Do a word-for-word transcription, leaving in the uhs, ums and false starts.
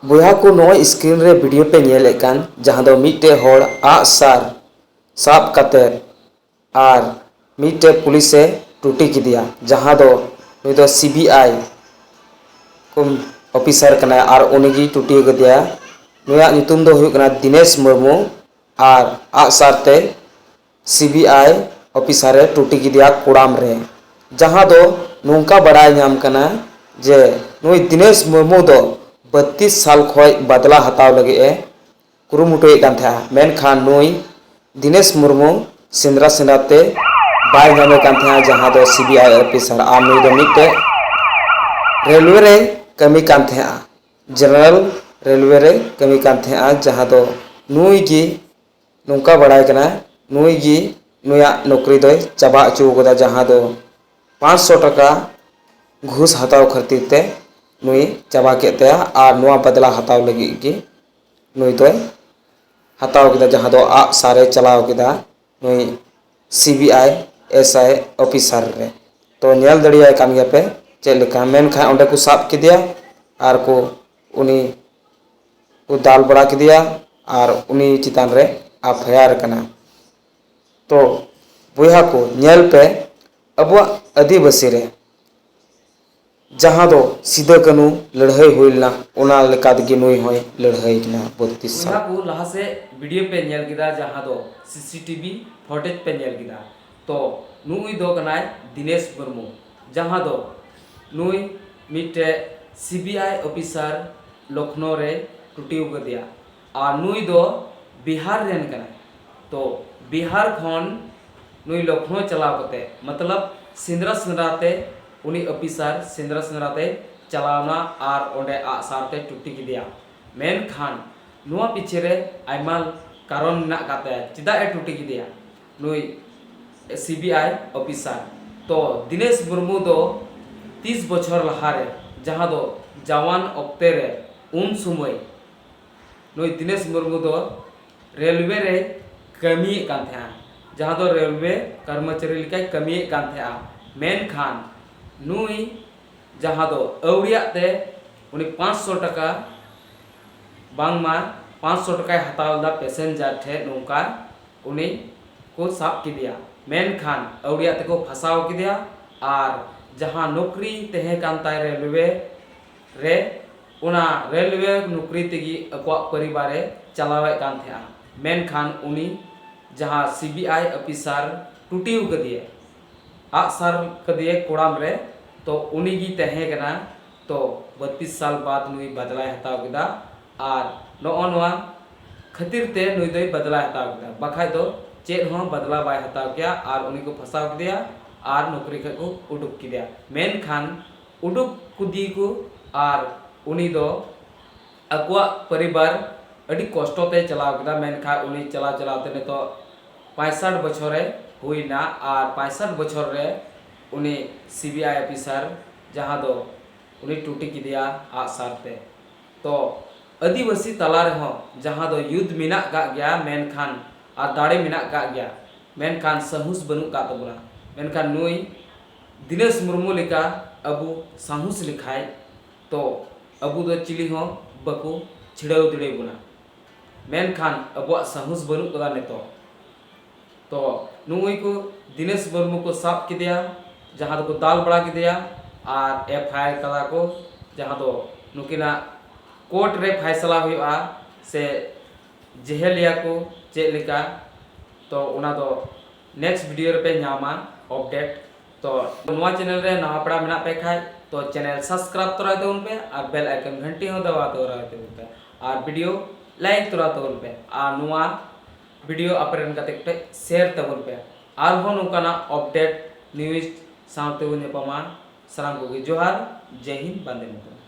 ᱵᱚᱭᱦᱟ ᱠᱚ, ᱱᱚᱜᱼᱚᱭ screen ᱨᱮ video ᱯᱮ ᱧᱮᱞᱮᱫ ᱠᱟᱱ, ᱡᱟᱦᱟᱸ ᱫᱚ ᱢᱤᱫᱴᱮᱡ ᱦᱚᱲ ᱟᱜ ᱥᱟᱨ ᱥᱟᱵ ᱠᱟᱛᱮ ᱟᱨ ᱢᱤᱫᱴᱮᱡ ᱯᱩᱞᱤᱥᱮ ᱴᱩᱴᱤ ᱠᱮᱫᱮᱭᱟ, ᱡᱟᱦᱟᱸ ᱫᱚ ᱱᱩᱭ ᱫᱚ CBI ᱠᱚ officer ᱠᱟᱱᱟᱭ ᱟᱨ ᱩᱱᱤᱜᱮᱭ ᱴᱩᱴᱤ ᱠᱟᱫᱮᱭᱟ᱾ ᱱᱩᱭᱟᱜ ᱧᱩᱛᱩᱢ ᱫᱚ ᱦᱩᱭᱩᱜ ᱠᱟᱱᱟ ᱫᱤᱱᱮᱥ ᱢᱩᱨᱢᱩ ᱟᱨ ᱟᱜᱼᱥᱟᱨ ᱛᱮ CBI officer ᱮ ᱴᱩᱴᱤ ᱠᱮᱫᱮᱭᱟ ᱠᱚᱲᱟᱢ ᱨᱮ, ᱡᱟᱦᱟᱸ ᱫᱚ ᱱᱚᱝᱠᱟ ᱵᱟᱲᱟᱭ ᱧᱟᱢ ᱠᱟᱱᱟ ᱡᱮ ᱱᱩᱭ ᱫᱤᱱᱮᱥ ᱢᱩᱨᱢᱩ ᱫᱚ ᱵᱟᱹᱛᱤᱥ ᱥᱟᱞ ᱠᱷᱚᱱ ᱵᱟᱫᱞᱟ ᱦᱟᱛᱟᱣ ᱞᱟᱹᱜᱤᱫ ᱮ ᱠᱩᱨᱩᱢᱩᱴᱩᱭᱮᱫ ᱠᱟᱱ ᱛᱟᱦᱮᱸᱫᱼᱟ, ᱢᱮᱱᱠᱷᱟᱱ ᱱᱩᱭ ᱫᱤᱱᱮᱥ ᱢᱩᱨᱢᱩ ᱥᱮᱸᱫᱽᱨᱟ ᱥᱮᱸᱫᱽᱨᱟ ᱛᱮ ᱵᱟᱭ ᱧᱟᱢᱮ ᱠᱟᱱ ᱛᱟᱦᱮᱸᱫᱼᱟ, ᱡᱟᱦᱟᱸ ᱫᱚ CBI officer, ᱟᱨ ᱱᱩᱭ ᱫᱚ ᱢᱤᱫᱴᱮᱡ ᱨᱮᱞᱣᱮ ᱨᱮ ᱠᱟᱹᱢᱤ ᱠᱟᱱ ᱛᱟᱦᱮᱸᱫᱼᱟ, general ᱨᱮᱞᱣᱮ ᱨᱮ ᱠᱟᱹᱢᱤ ᱠᱟᱱ ᱛᱟᱦᱮᱸᱫᱼᱟ, ᱡᱟᱦᱟᱸ ᱫᱚ ᱱᱩᱭ ᱜᱮ ᱱᱚᱝᱠᱟ ᱵᱟᱲᱟᱭ ᱠᱟᱱᱟ, ᱱᱩᱭ ᱜᱮ ᱱᱩᱭᱟᱜ ᱱᱚᱠᱨᱤ ᱫᱚᱭ ᱪᱟᱵᱟ ᱦᱚᱪᱚ ᱠᱟᱫᱟ, ᱡᱟᱦᱟᱸ ᱫᱚ ᱯᱟᱸᱪᱥᱚ ᱴᱟᱠᱟ ᱜᱷᱩᱥ ᱦᱟᱛᱟᱣ ᱠᱷᱟᱹᱛᱤᱨ ᱛᱮ ᱱᱩᱭ ᱪᱟᱵᱟ ᱠᱮᱫ ᱛᱟᱭᱟ ᱟᱨ ᱱᱚᱣᱟ ᱵᱟᱫᱞᱟ ᱦᱟᱛᱟᱣ ᱞᱟᱹᱜᱤᱫ ᱜᱮ ᱱᱩᱭ ᱫᱚᱭ ᱦᱟᱛᱟᱣ ᱠᱮᱫᱟ, ᱡᱟᱦᱟᱸ ᱫᱚ ᱟᱜ ᱥᱟᱨᱮ ᱪᱟᱞᱟᱣ ᱠᱮᱫᱟ ᱱᱩᱭ CBI SI officer ᱨᱮ᱾ ᱛᱚ ᱧᱮᱞ ᱫᱟᱲᱮᱭᱟᱭ ᱠᱟᱱ ᱜᱮᱭᱟ ᱯᱮ ᱪᱮᱫ ᱞᱮᱠᱟ, ᱢᱮᱱᱠᱷᱟᱱ ᱚᱸᱰᱮ ᱠᱚ ᱥᱟᱵ ᱠᱮᱫᱮᱭᱟ ᱟᱨ ᱠᱚ ᱩᱱᱤ ᱠᱚ ᱫᱟᱞ ᱵᱟᱲᱟ ᱠᱮᱫᱮᱭᱟ ᱟᱨ ᱩᱱᱤ ᱪᱮᱛᱟᱱ ᱨᱮ FIR ᱠᱟᱱᱟ᱾ ᱛᱚ ᱵᱚᱭᱦᱟ ᱠᱚ ᱧᱮᱞ ᱯᱮ, ᱟᱵᱚᱣᱟᱜ ᱟᱹᱫᱤᱵᱟᱹᱥᱤ ᱨᱮ ᱡᱟᱦᱟᱸ ᱫᱚ ᱥᱤᱫᱟᱹ ᱠᱟᱹᱱᱦᱩ ᱞᱟᱹᱲᱦᱟᱹᱭ ᱦᱩᱭ ᱞᱮᱱᱟ, ᱚᱱᱟ ᱞᱮᱠᱟ ᱛᱮᱜᱮ ᱱᱩᱭ ᱦᱚᱸᱭ ᱞᱟᱹᱲᱦᱟᱹᱭ ᱞᱮᱱᱟ ᱵᱚᱛᱛᱤᱥ ᱥᱟᱞ᱾ ᱵᱚᱭᱦᱟ ᱠᱚ, ᱞᱟᱦᱟ ᱥᱮᱫ video ᱯᱮ ᱧᱮᱞ ᱠᱮᱫᱟ, ᱡᱟᱦᱟᱸ ᱫᱚ CCTV footage ᱯᱮ ᱧᱮᱞ ᱠᱮᱫᱟ᱾ ᱛᱚ ᱱᱩᱭ ᱫᱚ ᱠᱟᱱᱟᱭ ᱫᱤᱱᱮᱥ ᱢᱩᱨᱢᱩ, ᱡᱟᱦᱟᱸ ᱫᱚ ᱱᱩᱭ ᱢᱤᱫᱴᱮᱡ CBI officer ᱞᱚᱠᱷᱱᱳ ᱨᱮ ᱴᱩᱴᱤ ᱠᱟᱫᱮᱭᱟ᱾ ᱟᱨ ᱱᱩᱭ ᱫᱚ ᱵᱤᱦᱟᱨ ᱨᱮᱱ ᱠᱟᱱᱟᱭ᱾ ᱛᱚ ᱵᱤᱦᱟᱨ ᱠᱷᱚᱱ ᱱᱩᱭ ᱞᱚᱠᱷᱱᱳ ᱪᱟᱞᱟᱣ ᱠᱟᱛᱮ, ᱢᱚᱛᱞᱚᱵ ᱥᱮᱸᱫᱽᱨᱟ ᱥᱮᱸᱫᱽᱨᱟ ᱛᱮ ᱩᱱᱤ officer ᱥᱮᱸᱫᱽᱨᱟ ᱥᱮᱸᱫᱽᱨᱟ ᱛᱮ ᱪᱟᱞᱟᱣ ᱮᱱᱟ ᱟᱨ ᱚᱸᱰᱮ ᱟᱜᱼᱥᱟᱨ ᱛᱮ ᱴᱩᱴᱤ ᱠᱮᱫᱮᱭᱟ᱾ ᱢᱮᱱᱠᱷᱟᱱ ᱱᱚᱣᱟ ᱯᱤᱪᱷᱮ ᱨᱮ ᱟᱭᱢᱟ ᱠᱟᱨᱚᱱ ᱢᱮᱱᱟᱜ ᱟᱠᱟᱫ ᱛᱟᱭᱟ, ᱪᱮᱫᱟᱜ ᱮ ᱴᱩᱴᱤ ᱠᱮᱫᱮᱭᱟ ᱱᱩᱭ CBI officer᱾ ᱛᱚ ᱫᱤᱱᱮᱥ ᱢᱩᱨᱢᱩ ᱫᱚ ᱛᱤᱥ ᱵᱚᱪᱷᱚᱨ ᱞᱟᱦᱟᱨᱮ, ᱡᱟᱦᱟᱸ ᱫᱚ ᱡᱟᱣᱟᱱ ᱚᱠᱛᱮ ᱨᱮ, ᱩᱱ ᱥᱚᱢᱚᱭ ᱱᱩᱭ ᱫᱤᱱᱮᱥ ᱢᱩᱨᱢᱩ ᱫᱚ ᱨᱮᱞᱣᱮ ᱨᱮ ᱠᱟᱹᱢᱤᱭᱮᱫ ᱠᱟᱱ ᱛᱟᱦᱮᱸᱜᱼᱟ, ᱡᱟᱦᱟᱸ ᱫᱚ ᱨᱮᱞᱣᱮ ᱠᱚᱨᱢᱚᱪᱟᱨᱤ ᱞᱮᱠᱟᱭ ᱠᱟᱹᱢᱤᱭᱮᱫ ᱠᱟᱱ ᱛᱟᱦᱮᱸᱜᱼᱟ᱾ ᱢᱮᱱᱠᱷᱟᱱ ᱱᱩᱭ ᱡᱟᱦᱟᱸ ᱫᱚ ᱟᱹᱣᱲᱤᱭᱟᱜ ᱛᱮ ᱩᱱᱤ ᱯᱟᱸᱪᱥᱚ ᱴᱟᱠᱟ ᱵᱟᱝᱢᱟ ᱯᱟᱸᱪᱥᱚ ᱴᱟᱠᱟᱭ ᱦᱟᱛᱟᱣ ᱞᱮᱫᱟ ᱯᱮᱥᱮᱧᱡᱟᱨ ᱴᱷᱮᱱ, ᱱᱚᱝᱠᱟ ᱩᱱᱤ ᱠᱚ ᱥᱟᱵ ᱠᱮᱫᱮᱭᱟ᱾ ᱢᱮᱱᱠᱷᱟᱱ ᱟᱹᱣᱲᱤᱭᱟᱜ ᱛᱮᱠᱚ ᱯᱷᱟᱸᱥᱟᱣ ᱠᱮᱫᱮᱭᱟ᱾ ᱟᱨ ᱡᱟᱦᱟᱸ ᱱᱚᱠᱨᱤ ᱛᱟᱦᱮᱸ ᱠᱟᱱ ᱛᱟᱭ ᱨᱮᱞᱣᱮ ᱨᱮ, ᱚᱱᱟ ᱨᱮᱞᱣᱮ ᱱᱚᱠᱨᱤ ᱛᱮᱜᱮ ᱟᱠᱚᱣᱟᱜ ᱯᱚᱨᱤᱵᱟᱨᱮ ᱪᱟᱞᱟᱣᱮᱫ ᱠᱟᱱ ᱛᱟᱦᱮᱸᱜᱼᱟ᱾ ᱢᱮᱱᱠᱷᱟᱱ ᱩᱱᱤ ᱡᱟᱦᱟᱸ ᱥᱤ ᱵᱤ ᱟᱭ ᱚᱯᱷᱤᱥᱟᱨ ᱴᱩᱴᱤᱣ ᱠᱟᱫᱮᱭᱟ, ᱟᱜ ᱥᱟᱨ ᱠᱟᱫᱮᱭᱟ ᱠᱚᱲᱟᱢ ᱨᱮ, ᱛᱚ ᱩᱱᱤ ᱜᱮ ᱛᱟᱦᱮᱸ ᱠᱟᱱᱟ᱾ ᱛᱚ ᱵᱟᱛᱤᱥ ᱥᱟᱞ ᱵᱟᱫ ᱱᱩᱭ ᱵᱟᱫᱞᱟᱭ ᱦᱟᱛᱟᱣ ᱠᱮᱫᱟ᱾ ᱟᱨ ᱱᱚᱜᱼᱚ ᱱᱚᱣᱟ ᱠᱷᱟᱹᱛᱤᱨ ᱛᱮ ᱱᱩᱭ ᱫᱚᱭ ᱵᱟᱫᱞᱟᱭ ᱦᱟᱛᱟᱣ ᱠᱮᱫᱟ, ᱵᱟᱠᱷᱟᱡ ᱫᱚ ᱪᱮᱫ ᱦᱚᱸ ᱵᱟᱫᱞᱟ ᱵᱟᱭ ᱦᱟᱛᱟᱣ ᱠᱮᱭᱟ᱾ ᱟᱨ ᱩᱱᱤ ᱠᱚ ᱯᱷᱟᱸᱥᱟᱣ ᱠᱮᱫᱮᱭᱟ ᱟᱨ ᱱᱚᱠᱨᱤ ᱠᱷᱚᱡ ᱠᱚ ᱩᱰᱩᱠ ᱠᱮᱫᱮᱭᱟ᱾ ᱢᱮᱱᱠᱷᱟᱱ ᱩᱰᱩᱠ ᱠᱮᱫᱮ ᱠᱚ ᱟᱨ ᱩᱱᱤ ᱫᱚ ᱟᱠᱚᱣᱟᱜ ᱯᱚᱨᱤᱵᱟᱨ ᱟᱹᱰᱤ ᱠᱚᱥᱴᱚ ᱛᱮᱭ ᱪᱟᱞᱟᱣ ᱠᱮᱫᱟ᱾ ᱢᱮᱱᱠᱷᱟᱱ ᱩᱱᱤ ᱪᱟᱞᱟᱣ ᱪᱟᱞᱟᱣ ᱛᱮ ᱱᱤᱛᱚᱜ ᱯᱚᱸᱭᱥᱟᱴ ᱵᱚᱪᱷᱚᱨᱮ ᱦᱩᱭᱱᱟ᱾ ᱟᱨ ᱯᱚᱸᱭᱥᱟᱴ ᱵᱚᱪᱷᱚᱨ ᱨᱮ ᱩᱱᱤ ᱥᱤ ᱵᱤ ᱟᱭ ᱚᱯᱷᱤᱥᱟᱨ, ᱡᱟᱦᱟᱸ ᱫᱚ ᱩᱱᱤ ᱴᱩᱴᱤ ᱠᱮᱫᱮᱭᱟ ᱟᱜ ᱥᱟᱨ ᱛᱮ᱾ ᱛᱚ ᱟᱹᱫᱤᱵᱟᱹᱥᱤ ᱛᱟᱞᱟ ᱨᱮᱦᱚᱸ ᱡᱟᱦᱟᱸ ᱫᱚ ᱭᱩᱛᱷ ᱢᱮᱱᱟᱜ ᱠᱟᱜ ᱜᱮᱭᱟ, ᱢᱮᱱᱠᱷᱟᱱ ᱟᱨ ᱫᱟᱲᱮ ᱢᱮᱱᱟᱜ ᱠᱟᱜ ᱜᱮᱭᱟ, ᱢᱮᱱᱠᱷᱟᱱ ᱥᱟᱦᱩᱥ ᱵᱟᱹᱱᱩᱜ ᱠᱟᱜ ᱛᱟᱵᱚᱱᱟ᱾ ᱢᱮᱱᱠᱷᱟᱱ ᱱᱩᱭ ᱫᱤᱱᱮᱥ ᱢᱩᱨᱢᱩ ᱞᱮᱠᱟ ᱟᱵᱚ ᱥᱟᱦᱩᱥ ᱞᱮᱠᱷᱟᱡ, ᱛᱚ ᱟᱵᱚ ᱫᱚ ᱪᱤᱞᱤ ᱦᱚᱸ ᱵᱟᱠᱚ ᱪᱷᱤᱲᱟᱹᱣ ᱫᱟᱲᱮᱭᱟᱵᱚᱱᱟ᱾ ᱢᱮᱱᱠᱷᱟᱱ ᱟᱵᱚᱣᱟᱜ ᱥᱟᱦᱩᱥ ᱵᱟᱹᱱᱩᱜ ᱠᱟᱫᱟ ᱱᱤᱛᱚᱜ᱾ ᱛᱚ ᱱᱩᱜᱼᱩᱭ ᱠᱚ ᱫᱤᱱᱮᱥ ᱢᱩᱨᱢᱩ ᱠᱚ ᱥᱟᱵ ᱠᱮᱫᱮᱭᱟ, ᱡᱟᱦᱟᱸ ᱫᱚᱠᱚ ᱫᱟᱞ ᱵᱟᱲᱟ ᱠᱮᱫᱮᱭᱟ ᱟᱨ ᱮᱯᱷ ᱟᱭ ᱟᱨ ᱠᱟᱫᱟ ᱠᱚ, ᱡᱟᱦᱟᱸ ᱫᱚ ᱱᱩᱠᱤᱱᱟᱜ ᱠᱳᱨᱴ ᱨᱮ ᱯᱷᱟᱭᱥᱟᱞᱟ ᱦᱩᱭᱩᱜᱼᱟ ᱥᱮ ᱡᱮᱦᱮᱞᱮᱭᱟ ᱠᱚ ᱪᱮᱫ ᱞᱮᱠᱟ, ᱛᱚ ᱚᱱᱟ ᱫᱚ ᱱᱮᱠᱥᱴ ᱵᱷᱤᱰᱤᱭᱳ ᱨᱮᱯᱮ ᱧᱟᱢᱟ ᱟᱯᱰᱮᱴ᱾ ᱛᱚ ᱱᱚᱣᱟ ᱪᱮᱱᱮᱞ ᱨᱮ ᱱᱟᱣᱟ ᱯᱮᱲᱟ ᱢᱮᱱᱟᱜ ᱯᱮ ᱠᱷᱟᱡ, ᱛᱚ ᱪᱮᱱᱮᱞ ᱥᱟᱵᱥᱠᱨᱟᱭᱤᱵ ᱛᱚᱨᱟᱭ ᱛᱟᱵᱚᱱ ᱯᱮ ᱟᱨ ᱵᱮᱞ ᱟᱭᱠᱚᱱ ᱜᱷᱟᱱᱴᱤ ᱦᱚᱸ ᱫᱟᱵᱟᱣ ᱛᱚᱨᱟᱭ ᱛᱟᱵᱚᱱ ᱯᱮ ᱟᱨ ᱵᱷᱤᱰᱤᱭᱳ ᱞᱟᱭᱤᱠ ᱛᱚᱨᱟ ᱛᱟᱵᱚᱱ ᱯᱮ ᱟᱨ ᱱᱚᱣᱟ ᱵᱷᱤᱰᱤᱭᱳ ᱟᱯᱮ ᱨᱮᱱ ᱜᱟᱛᱮ ᱠᱚᱴᱷᱮᱡ ᱥᱮᱭᱟᱨ ᱛᱟᱵᱚᱱ ᱯᱮ᱾ ᱟᱨᱦᱚᱸ ᱱᱚᱝᱠᱟᱱᱟᱜ ᱟᱯᱰᱮᱴ ᱱᱤᱭᱩᱡᱽ ᱥᱟᱶᱛᱮ ᱵᱚᱱ ᱧᱟᱯᱟᱢᱟ᱾ ᱥᱟᱱᱟᱢ ᱠᱚᱜᱮ ᱡᱚᱦᱟᱨ, ᱡᱟᱭ ᱦᱤᱱᱫ, ᱵᱟᱱᱫᱮ ᱢᱟᱛᱚᱨᱚᱢ᱾